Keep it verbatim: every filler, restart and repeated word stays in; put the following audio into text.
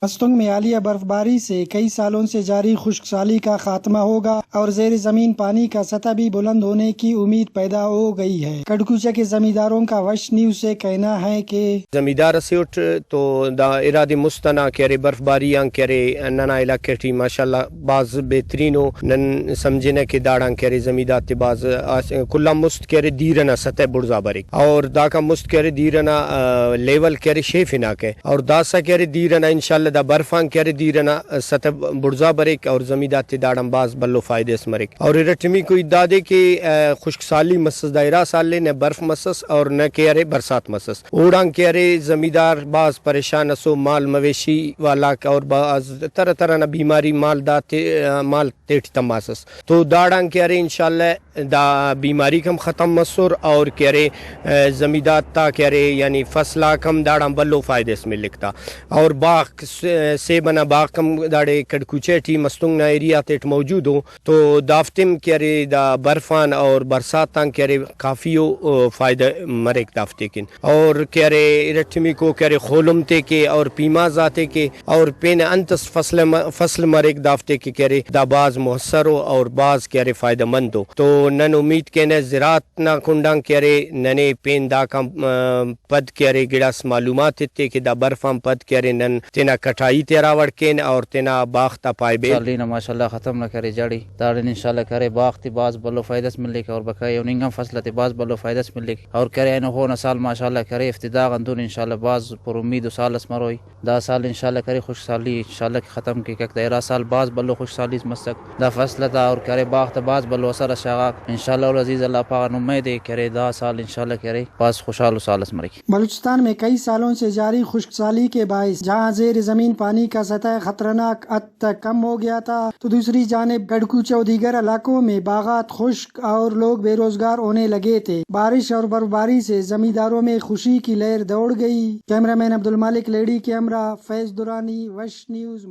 مستونگ میں حالیہ برف باری سے کئی سالوں سے جاری خشک سالی کا خاتمہ ہوگا اور زیر زمین پانی کا سطح بھی بلند ہونے کی امید پیدا ہو گئی ہے۔ کڑکوچہ کے زمینداروں کا وش نیوز سے کہنا ہے کہ زمیندار اسے اٹ تو دا ارادے مست انا کہ ارے برف باری آن کہ ارے ننا علاقہ ٹی ماشاءاللہ بھاز بہترین ءُ۔ نن سمجھنہ کہ داڑان کہ ارے زمیندار تے بھاز آس-، کل آن مست کہ ارے دیر ئنا سطح بڑزا بریک اور داکان مست کہ ارے دیر ئنا، آ، لیول کہ ارے شیف ہناکہ اور داسہ کہ ارے دیر ئنا انشاءاللہ دا برف آن کہ ارے دیر ئنا سطح بڑزا بریک اور زمیندار تے داڑان بھاز بھلو فائدہ اس مریک۔ اور ارٹمیکو ہیت دادے کہ، آ، خشک سالی مسس دا ارا سال نے نہ برف مسس اور نہ کہ ارے برسات مسس۔ اوڑان کہ ارے زمیندار بھاز پریشان ئسو، مال مویشی والاک اور بھاز طرح طرح نا بیماری مال داتے، آ، مال تیٹی تماسس۔ تو داڑان کہ ارے انشاءاللہ دا بیماریک ہم ختم مسر اور کہ ارے، آ، زمیندار تا کہ ارے یعنی فصل آک ہم داڑان بھلو فائدہ اس ملک تا۔ اور باغ س-، سیب ئنا باغ ہم داڑے کڑکوچہ ٹی مستونگ نا ایریا تیٹ موجود ءُ۔ تو دافتم کہ ارے دا برف آن اور برسات آن کہ ارے کافی او، او فائدہ مریک دافتے کن۔ اور کہ ارے ارٹمیکو کہ ارے خولم تے کے اور پیماز آتے کے اور پین انت اس فصل م-، فصل مریک دافتے کے کہ ارے دا بھاز مؤثر ءُ اور بھاز کہ ارے فائدہ مند ءُ۔ تو نن امید کینہ زراعت نا کنڈان کہ ارے ننے پین داکان، آ، پد کہ ارے گڑاس معلومات ایتے کہ دا برف آن پد کہ ارے نن تینا کٹائی تے ہرا وڑ کین اور تینا باغ تا پائبین۔ سالی نا ماشاءاللہ ختم نا کرے جاڑی داڑے انشاءاللہ کرے باغ تے بھاز بھلو فائدہ اس ملیک اور بقایا ہننگ آن فصل تے بھاز بھلو فائدہ اس ملیک اور کرے اینو ہو نا سال ماشاءاللہ کرے افتتاح غان دن انشاءاللہ بھاز پر امید و سال اس مروئی۔ دا سال انشاءاللہ کرے خشک سالی انشاءاللہ کہ ختم کیک۔ دا ارا سال بھاز بھلو خشک سالی اس مسک دا فصل تا اور کرے باغ تا بھاز بھلو اثر اس شاغاک۔ انشاءاللہ العزیز اللہ پاک آن امید ءِ کرے دا سال انشاءاللہ کرے بھاز خوشحال و سال اس مریک۔ بلوچستان میں کئی سالوں سے جاری خشک سالی کے باعث جہاں زیر زمین پانی کا سطح خطرناک حد تک کم ہو گیا تھا، تو دوسری جانب گڑکوچہ و دیگر علاقوں میں باغات خشک اور لوگ بے روزگار ہونے لگے تھے۔ بارش اور برفباری سے زمینداروں میں خوشی کی لہر دوڑ گئی۔ کیمرہ مین عبدالمالک لیڑی کے ہمراہ فیض درانی، وش نیوز۔